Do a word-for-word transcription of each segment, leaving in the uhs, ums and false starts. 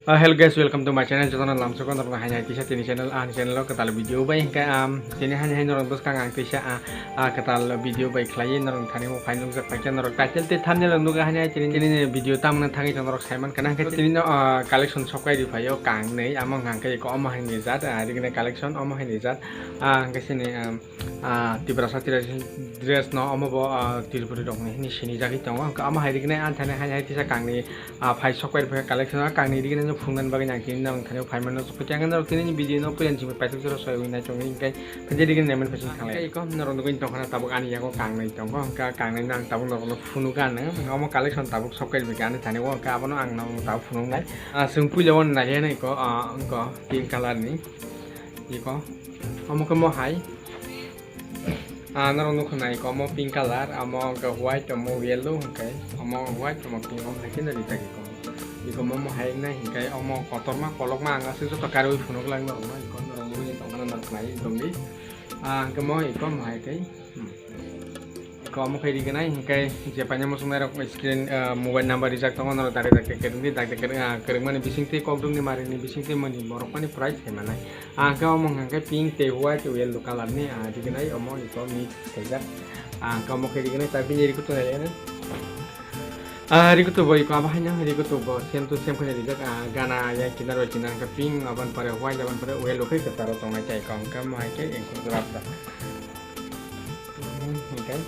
Uh, hello guys, welcome to my channel. Jotono lamsoko norokno haini hai tisa tini channel, ani channel o kwtal video bai hingke, um, tini haini hai norok bwskang ang tisa, ah, ah, kwtal video bai khlai norok thani o phai nukjak phaikhe norok title tei thumbnail o nukha haini hai tini, tini ni video tamna thangwi tong norok saiman kana hingke tini no, ah, collection sokai ri phaio kangnwi amo hingke eko omo haini jat, ah, rigna collection omo haini jat, ah, hingke sini, um, ah, Tiprasa traditional dress no omo bo, ah, Tripuri rok ni hini sini jagwi tongo hingke omo hai rigna ani thani haini hai tisa kangni ah, phai sokwai rwphai collection o kangni rigna no phunuknani bagwi ang tini norok thani o phai mano. Khe ang norok tini video no puila ni simi paithak jora soi wi nai tongwi hingke phai je rigna naiman phai sing thanglai. Iko norok nugwi tongkha na tabuk ani yago kangnai tongo, hingke kangnai no ang tabuk norok no phunuk anw. Omo collection tabuk sokwai rwphai ani thani o hingke abono ang norok no tabuk phunuknai. Ah, chwng puila o nai ya nai ko, ah, wngko pink color ni. Iko omo khe mo hai. Ah, norok nukha nai iko omo pink color, omo hwnkhe white, omo yellow hwnkhe, omo white, omo pink, omo hai kheno rijak iko. Iko omo hai wngnai hwnkhe omo kotorma kolokma ang aswk joto karwi phunuk lang norokno, iko norok nugwi tongmani norok nai tongdi. Ah, hwnkhe mo iko omo hai khe, hmm. Iko omo khe rignai hwnkhe je paina muchungnai rok screen, ah, mobile number rijak tongo norok dakti dakti kwrwngdi, dakti kwrwng, ah, kwrwngmani bisingtwi kokdwngni marini bisingtwi mani borok mani price khe manai. Ang khe omo hwnkha khe pink tei white yellow color ni, ah, rignai omo iko mix khaijak. Ang khe omo khe rignai ta bini rikutu nai le. Ah, rikutu bo iko abo haino rikutu bo same to same khe rijak. Ah, gana ya kinar bai kinar khe pink, aboni pore white, aboni pore yellow khe kwcharo tongnai tai iko. Ang khe omo hai khe engkuk rap da. Hmm, hwnkhe.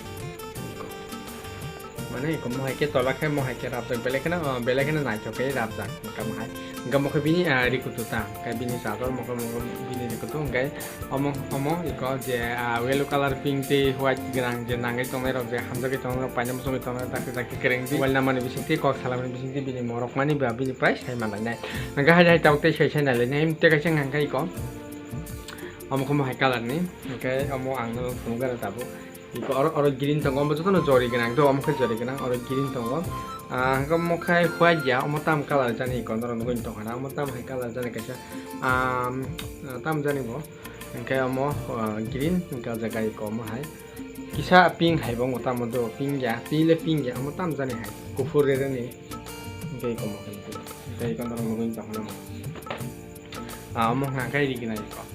Mane eko mohai khe tola khe mohai khe rabjak, belai kheno, ah, belai kheno naithok khe rabjak, hwnkhe mohai. Hwnkhe mokhe bini, ah, rikutu ta, hwnkhe bini chador mokhe, mokhe bini rikutu, hwnkhe omo, omo eko je, ah, yellow color, pink tei white gwnang je nangwi tongnai rok, je hamjagwi tongnai rok, paina muchungwi tongnai rok, dakti dakti kwrwngdi. Mobile number ni bisingtwi, kok salamani bisingtwi bini morok mani ba bini price hai manlainai. Hwnkhe hai hai tabuk tei sai sai nailainai, tei kaisa hwnkhe eko. Omo khe mohai color ni, hwnkhe omo ang no phunukgwi rw tabuk. Iko oro, oro green tongo, omo jotono jori gwnang, do omo khe jori gwnang, oro green tongo. Ah, hwnkhe omo khai white ya, omo tam color jani iko norok nugwi tongkha na, omo tam hai color jani kaisa, um, tam jani bo. Hwnkhe omo, ah, green, hwnkhe o jaga iko omo hai. Kisa pink hai bo omo tamo do, pink ya, pink le pink ya, omo tam jani hai. Kuphur rere ni, hwnkhe iko omo khai, hwnkhe iko norok nugwi tongkha na omo. Ah, omo hwnka khe ri gwnang iko.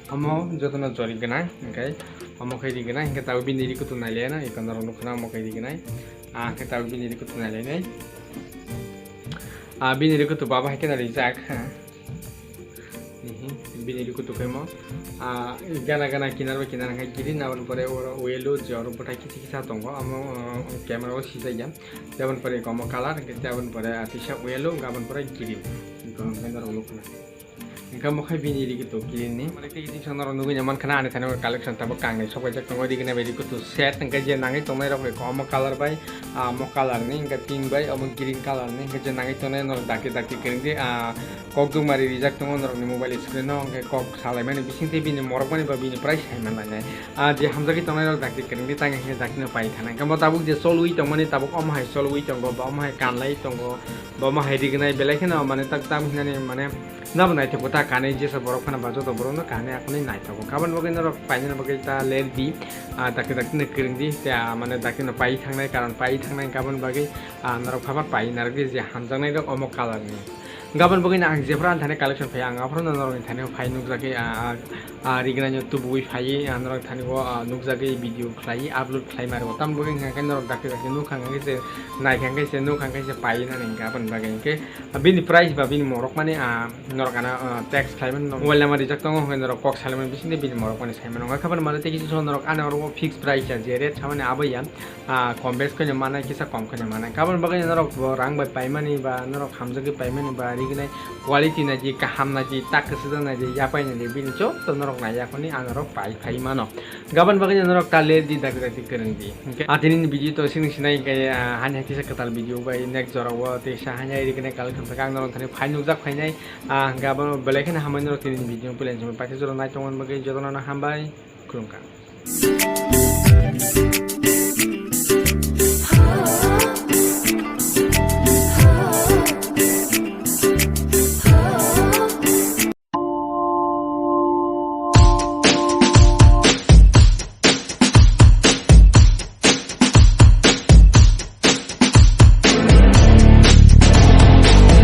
Omo jotono jori gwnang, hwnkhe omo khe ri gwnang, hwnkhe tabuk bini rikutu nailaino, iko norok nukha na omo khe ri gwnang. Ah, hwnkhe tabuk bini rikutu nailainai. Ah, bini rikutu baba hai kheno rijak, ha. Nihi, bini rikutu khe mo. Ah, gana gana kinar bai kinar hwnkhe green, aboni pore oro yellow, je oro bwthai kisa kisa tongo, omo, ah, camera o sijak ya. Jabon pore iko omo color, hwnkhe jabon pore, ah, kisa yellow, hwnkhe aboni pore green. Iko hwnkhe norok nukha na. Hwnkhe omo khai bini rikutu green ni. Mane tei jing song norok nugwi mankha na ani thani collection tabuk kangnai sokaijak tongo, rigna bai rikutu set, hwnkhe je nangwi tongnai rok bai omo color bai, ah, omo color ni, hwnkhe pink bai, omo green color ni, hwnkhe je nangwi tongnai norok dakti dakti kwrwngdi, ah, Kokduk mari rijak tongo norokni mobile screen o, hwnkhe kok salaimani bisingtwi bini morokmani ba bini price hai manlainai. Ah, je hamjagwi tongnai rok dakti kwrwngdi tang hwnkhe dakti no pai thanai. Hwnkhe bo tabuk je cholwi tongmani tabuk omo hai cholwi tongo, ba omo hai kanlai tongo, ba omo hai rignai belai kheno mane tak tam hinani mane nabo naithogo ta kanwi jesa borok phano ba joto borok no kanwi akhonwi naithogo. Kabani bagwi norok painani bagwi ta ler di, ah, dakti dakti no kwrwngdi, ta mane dakti no pai thangnai karon pai thangnai kabani bagwi, ah, norok phapar pai narwkdi je hamjaknai rok omo color ni. Gabon bagwi no ang jephru ani thani collection phai, ang aphuru no norokni thani phai nukjagwi, ah, ah, ah, rignai no tubui phaiwi, ah, norok thani o, ah, nukjagwi video khlaiwi upload khlai mari o. Tamoni bagwi hwnkha khe norok dakti dakti nukha hwnkha khe se naikha hwnkha khe se nukha hwnkha khe se paiwi nani hwnkha aboni bagwi hwnkhe, ah, bini price ba bini morok mani, ah, norok ano, ah, text khlai mano, mobile number rijak tongo hwnkhe norok kok salai mani bisingtwi bini morok mani sai mano. Hwnkha khe aboni bagwi tei kisa norok ano oro fix price ya je rate samani abo ya. Ah, kom bes kheno manai, kisa kom kheno manai. Kaboni bagwi norok bo rang bai paimani ba norok hamjagwi paimani ba rignai quality naidi, kaham naidi, tak kwchajak naidi, yapai naidi, bini joto norok naiya khoni ang norok pai phai mano. Gaboni bagwi norok ta ler di, dakti dakti kwrwng di. Hwnkhe, ah, tini ni video to sini sinai hwnkhe, ah, hani hai kisa kwtal video bai next jora o teisa hani hai rignai collection thangkhe ang norok thani phai nukjak phainai. Ah, hwnkhe abono belai kheno hambai norok tini ni video puila ni simi paithak jora nai tongmani bagwi jotono no hambai. Khulumkha.